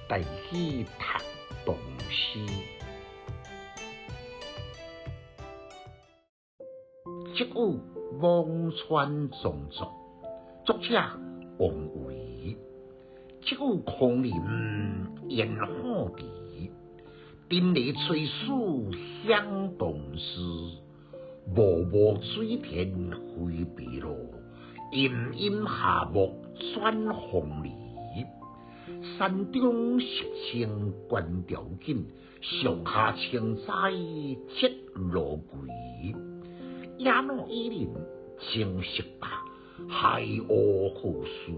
台語讀唐詩。這句輞川藏作，作者王維。這句空林煙火池，陣雷吹樹響動時，無無水田飛白鷺，陰陰夏木轉鳳梨。山中石清觀條景，上下青苔織羅帷。野老伊人情色百，海烏何事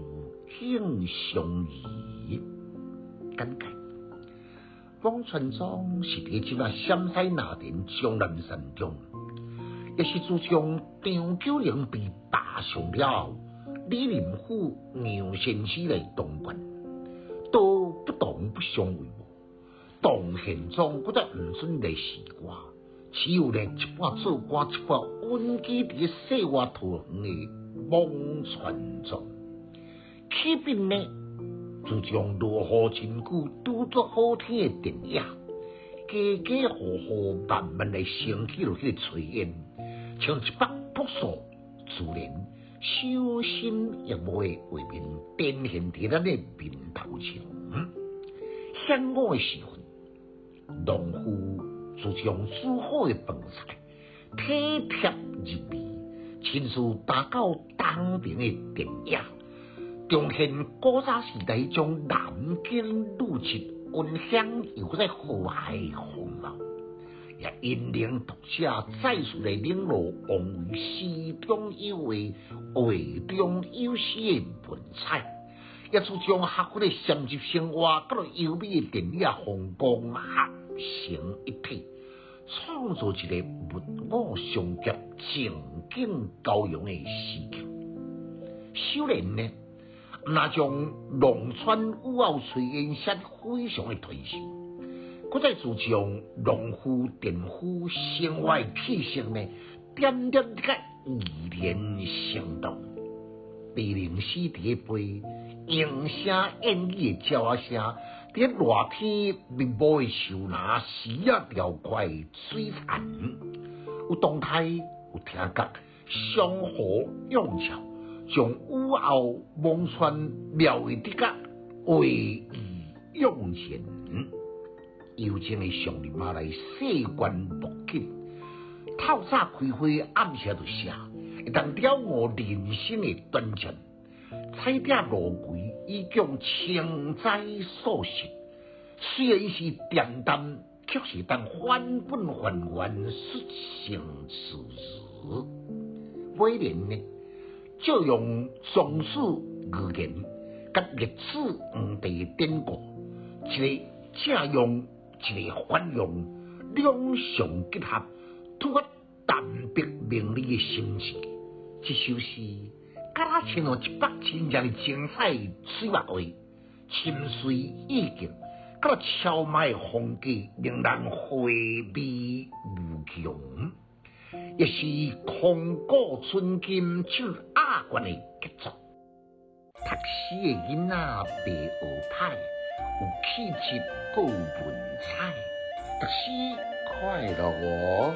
景相宜。簡介：輞川莊是佇這馬陝西藍田終南山中，也是自從張九齡被罷相了後，李林甫楊仙芝來當權，都不當不相為謀。唐玄宗閣再毋准來寫歌，只有咧一半做官，一半隱居佇世外桃源的輞川莊。起筆呢，自從落雨真久，拄作好天的電影，家家戶戶慢慢來升起落彼個炊煙，像一幅樸素自然、賞心悅目的畫面，展現佇咱的面頭前。晌午的時分，農夫就將煮好的飯菜體貼入味，親自擔到東爿的田野，重現古早時代彼種男耕女織、溫馨又閣再和諧的風貌，也引領讀者再次來領悟王維詩中有畫、畫中有詩的文采，也自將學佛的禪寂生活，佮優美的田野風光合成一體，創造一個物我相夾、情景交融的詩境。首聯呢，毋但將農村雨後炊煙寫得非常的傳神，閣再自將農夫、田夫生活的氣息呢，點點得較怡然生動。地靈詩佇咧背，鶯聲燕語的鳥仔聲，佇咧熱天密霧的樹林，時仔條塊的水田，有動態，有聽覺，相互映照，將雨後輞川描繪得較畫意盎然。幽靜的松林仔內細觀目景，透早開花，暗時就謝，會當了悟人生的短暫。彩蝶路軌以供青苔素食，雖然是恬淡，卻是當返本還原，率性自如。尾聯呢，借用莊子寓言佮列子黃帝典故，一个借用，一个反用，兩相結合，突發淡泊名利的心志。這首詩，敢若親像一幅真正的精彩水墨畫，深邃意境，佮超邁的風格，令人回味無窮，亦是空古存今唱亞軍的傑作。讀書的囡仔袂學歹，有氣質閣有文采，讀書快樂哦。